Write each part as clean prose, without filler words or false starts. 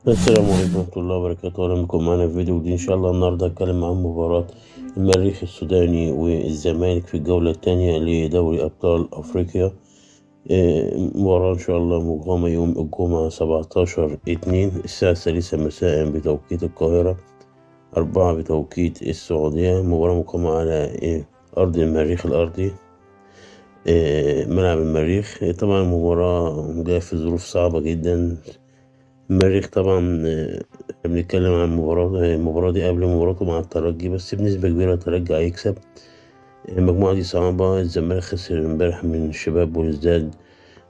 السلام عليكم ورحمة الله وبركاته. أهلا بكم معنا في فيديو جديد. إن شاء الله النهاردة هتكلم عن مباراة المريخ السوداني والزمالك في الجولة الثانية لدوري أبطال أفريقيا. مباراة إن شاء الله مقامة يوم الجمعة 17/2 الساعة 3 مساء بتوقيت القاهرة، 4 بتوقيت السعودية. مباراة مقامة على أرض المريخ الأرضي، ملعب المريخ. طبعا المباراة جاية في ظروف صعبة جدا. المريخ طبعا، بنتكلم عن المباراة دي قبل مباراته مع الترجي، بس بنسبة كبيرة الترجي هيكسب. المجموعة دي صعبة. الزمالك خسر امبارح من شباب بولزداد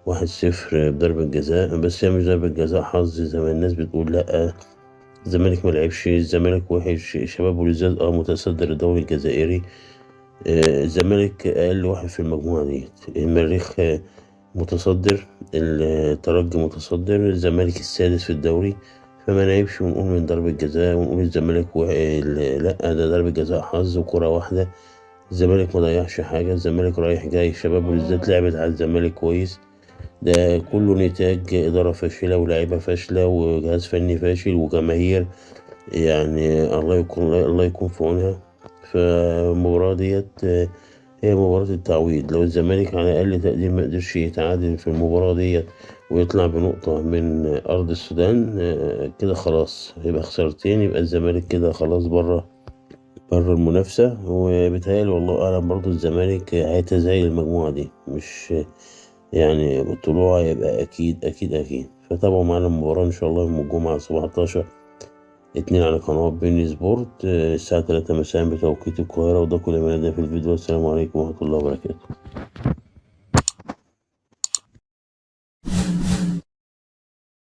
1-0 بضربة جزاء، بس هي مش ضربة جزاء حظ زي ما الناس بتقول، لأ الزمالك ما لعبش، الزمالك وحش. شباب بولزداد متصدر الدوري الجزائري. الزمالك أقل واحد في المجموعة دي. المريخ متصدر، الترجي متصدر، الزمالك السادس في الدوري، فما نعيبش ونقول من ضربة جزاء ونقول الزمالك لا ده ضربة جزاء حظ وكرة واحدة. الزمالك ما ضيعش حاجة، الزمالك رايح جاي. شباب بولزداد لعبت على الزمالك كويس. ده كله نتاج إدارة فاشلة ولاعيبة فاشلة وجهاز فني فاشل وجماهير الله يكون في عونها. فالمباراة ديت هي مباراة التعويض. لو الزمالك على أقل تقدير ما قدرش يتعادل في المباراة ديت ويطلع بنقطة من أرض السودان، كده خلاص يبقى خسارتين، يبقى الزمالك كده خلاص بره المنافسة. وبيتهيألي والله أعلم برضو الزمالك هيتزايل المجموعة دي، مش طلوعه هيبقى أكيد أكيد أكيد. فتابعوا معانا المباراة إن شاء الله يوم الجمعة 17/2 على قناة بين سبورت، الساعة 3 مساء بتوقيت القاهرة. وده كل ما لدينا في الفيديو. السلام عليكم ورحمة الله وبركاته.